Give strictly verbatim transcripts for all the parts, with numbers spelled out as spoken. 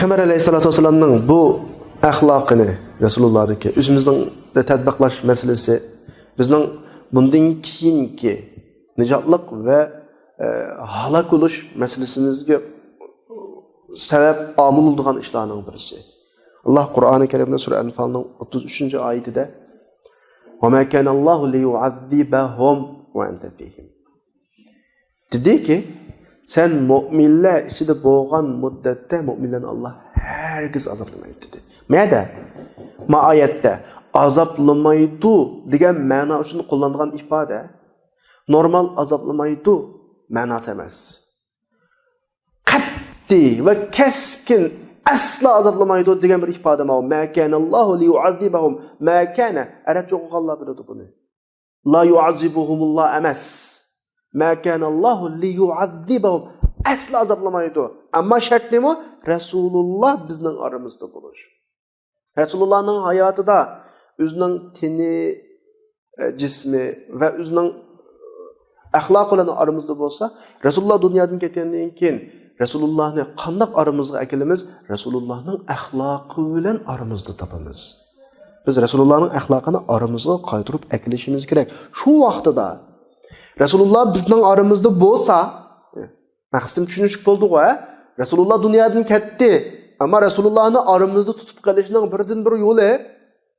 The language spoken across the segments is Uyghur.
پەيغەمبەر ئەلەيھىسسالاتۇ ۋەسسالامنىڭ بۇ ئەخلاقىنى، رەسۇلۇللادىكى ئۆزىمىزنىڭ تەتبىقلاش مەسىلىسى بىزنىڭ بۇندىن كېيىنكى نىجاتلىق ۋە، ئە، ھالاك بولۇش مەسىلىسىمىزگە سەۋەب، ئامىل بولىدىغان ئىشلارنىڭ بىرسى. ئاللا قۇرئانى كەرىمدە سۈرە ئەنفالنىڭ ئوتتۇز ئۈچىنچى ئايىتىدە، «وَمَا كَانَ اللَّهُ لِيُعَذِّبَهُمْ وَأَنْتَ فِيهِمْ.» دېدىكى، سەن مۆمىنلەر ئىچىدە بولغان مۇددەتتە مۆمىنلەرنى ئاللا ھەرگىز ئازابلىمايدۇ، دېدى. مەدە؟ ما ئايەتتە «ئازابلىمايدۇ» دېگەن مەنا ئۈچۈن قوللانغان ئىپادە نورمال «ئازابلىمايدۇ» مەناسى ئەمەس. قەتئىي ۋە كەسكىن، ئەسلا ئازابلىمايدۇ دېگەن بىر ئىپادە ماۋۇ. «ما كان الله ليعذبهم»، ما كان، ئەرەبچە ئوقۇغانلار بىلىدۇ بۇنى. «لا يعذبهم الله» ئەمەس. «ما كان الله ليعذبهم»، ئەسلا ئازابلىمايدۇ. ئەمما شەرت نېمە؟ رەسۇلۇللا بىزنىڭ ئارىمىزدا بولۇش. رەسۇلۇللانىڭ ھاياتىدا ئۆزىنىڭ تېنى، ئە، جىسمى ۋە ئۆزىنىڭ، ئە، ئەخلاقى بىلەن ئارىمىزدا بولسا، رەسۇلۇللا دۇنيادىن كەتكەندىن كېيىن رەسۇلۇللانى قانداق ئارىمىزغا ئەكېلىمىز؟ رەسۇلۇللانىڭ ئەخلاقى بىلەن ئارىمىزدا تاپىمىز. بىز رەسۇلۇللانىڭ ئەخلاقىنى ئارىمىزغا قايتۇرۇپ ئەكېلىشىمىز كېرەك. شۇ ۋاقتىدا رەسۇلۇللا بىزنىڭ ئارىمىزدا بولسا، مەقسىتىم چۈشىنىشلىك بولدىغۇ، ھە؟ رەسۇلۇللا دۇنيادىن كەتتى. ئەمما رەسۇلۇللانى ئارىمىزدا تۇتۇپ قېلىشنىڭ بىردىنبىر يولى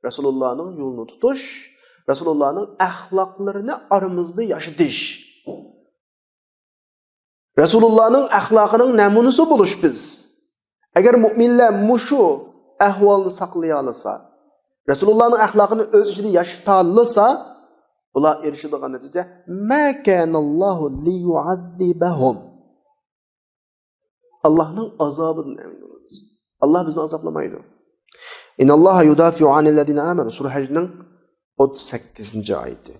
رەسۇلۇللانىڭ يولىنى تۇتۇش، رەسۇلۇللانىڭ ئەخلاقلىرىنى ئارىمىزدا ياشىتىش. رەسۇلۇللانىڭ ئەخلاقىنىڭ نەمۇنىسى بولۇش بىز. ئەگەر مۆمىنلەر مۇشۇ ئەھۋالنى ساقلىيالىسا، رەسۇلۇللانىڭ ئەخلاقىنى ئۆز ئىچىدە ياشىتالىسا، بۇلار ئېرىشىدىغان نەتىجە، «ما كان الله ليعذبهم». ئاللانىڭ ئازابىدىن ئەمىن بولىمىز. ئاللا بىزنى ئازابلىمايدۇ. «إن الله يدافع عن الذين آمنوا»، سۈرە ھەجنىڭ ئوتتۇز سەككىزىنچى ئايىتى.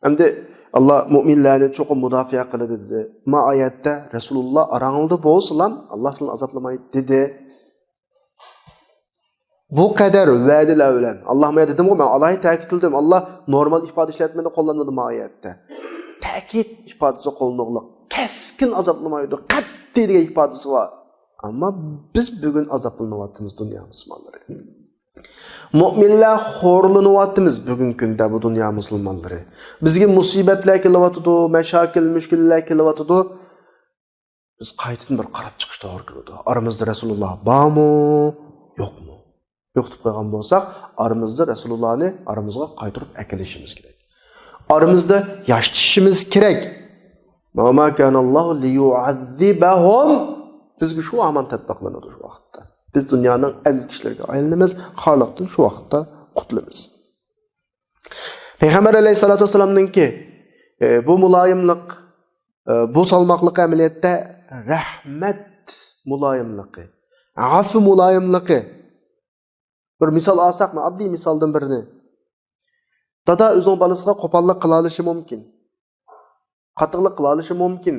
ئەمدى ئاللا مۆمىنلەرنى چوقۇم مۇداپىئە قىلىدۇ دېدى. ما ئايەتتە رەسۇلۇللا ئاراڭلىدا بولسىلا، ئاللا سىلەرنى ئازابلىمايدۇ دېدى. بۇ قەدەر ۋەدىلەر بىلەن، ئاللا، مەن دېدىمغۇ، مەن ئالاھىدە تەكىتلىدىم. ئاللا نورمال ئىپادە ئىشلەتمىدى، قوللانمىدى ما ئايەتتە. تەكىت ئىپادىسى قوللىنىدىغۇلۇق. كەسكىن ئازابلىمايدۇ، قەتئىي دېگەن ئىپادىسى بار. ئەمما بىز بۈگۈن ئازابلىنىۋاتىمىز، دۇنيا مۇسۇلمانلىرى. مۆمىنلەر خورلىنىۋاتىمىز بۈگۈنكى كۈندە، بۇ دۇنيا مۇسۇلمانلىرى. بىزگە مۇسىبەتلەر كېلىۋاتىدۇ، مەشاكىل، مۈشكۈللەر كېلىۋاتىدۇ. بىز قايتىدىن بىر قاراپ چىقىش توغرا كېلىدۇ. ئارىمىزدا رەسۇلۇللا بارمۇ، يوقمۇ؟ يوقىتىپ قويغان بولساق، ئارىمىزدا رەسۇلۇللانى ئارىمىزغا قايتۇرۇپ ئەكېلىشىمىز كېرەك. ئارىمىزدا ياشىتىشىمىز كېرەك. «وما كان الله ليعذبهم». بىزگە شۇ ئامان تەتبىقلىنىدۇ شۇ ۋاقىتتا. بىز دۇنيانىڭ ئەزىز كىشىلىرىگە ئايلىنىمىز، خارلىقتىن شۇ ۋاقىتتا قۇتۇلىمىز. پەيغەمبەر ئەلەيھىسسالاتۇ ۋەسسالامنىڭكى، ئە، بۇ مۇلايىملىق، ئە، بۇ سالماقلىقى ئەمەلىيەتتە رەھمەت مۇلايىملىقى، ئەفۇ مۇلايىملىقى. بىر مىسال ئالساق، ئاددىي مىسالدىن بىرنى. دادا ئۆزىنىڭ بالىسىغا قوپاللىق قىلالىشى مۇمكىن. قاتتىقلىق قىلالىشى مۇمكىن.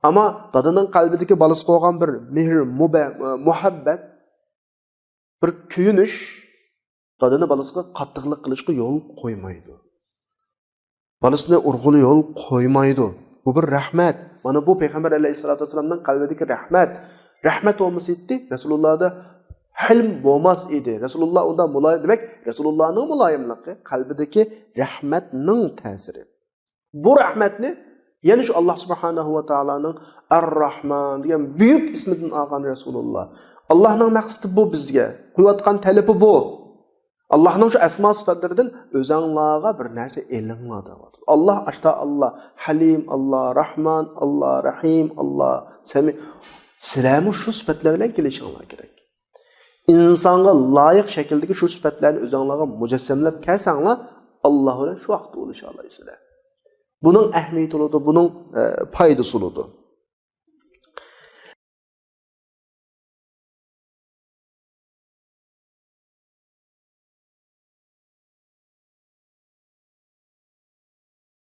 ئەمما دادىنىڭ قەلبىدىكى بالىسىغا بولغان بىر مېھىر، مۇبە-، مۇھەببەت، بىر كۆيۈنۈش دادىنى بالىسىغا قاتتىقلىق قىلىشقا يول قويمايدۇ. بالىسىنى ئۇرغىلى يول قويمايدۇ. بۇ بىر رەھمەت. مانا بۇ پەيغەمبەر ئەلەيھىسسالاتۇ ۋەسسالامنىڭ قەلبىدىكى رەھمەت. رەھمەت بولمىسا ئىدى، رەسۇلۇللادا ھىلم بولماس ئىدى. رەسۇلۇللا ئۇنداق مۇلايىم، دېمەك، رەسۇلۇللانىڭ مۇلايىملىقى، قەلبىدىكى رەھمەتنىڭ تەسىرى. بۇ رەھمەتنى يەنە شۇ ئاللا سۇبھانەھۇ ۋە تائالانىڭ ئەر-راھمان دېگەن بۈيۈك ئىسمىدىن ئالغان رەسۇلۇللا. ئاللانىڭ مەقسىتى بۇ بىزگە. قويۇۋاتقان تەلىپى بۇ. ئاللانىڭ شۇ ئەسما سۈپەتلىرىدىن ئۆزەڭلارغا بىر نەرسە ئېلىڭلار دەۋاتىدۇ. ئاللا ئاشتا ئاللا، ھەلىم ئاللا، راھمان ئاللا، رەھىم ئاللا، سەمىي. سىلەرمۇ شۇ سۈپەتلەر بىلەن كېلىشىڭلار كېرەك. ئىنسانغا لايىق شەكىلدىكى شۇ سۈپەتلەرنى ئۆزەڭلارغا مۇجەسسەملەپ كەلسەڭلار، ئاللا بىلەن شۇ ۋاقىتتا ئۇلىشالايسىلەر. بۇنىڭ ئەھمىيىتى بولىدۇ، بۇنىڭ، ئە، پايدىسى بولىدۇ.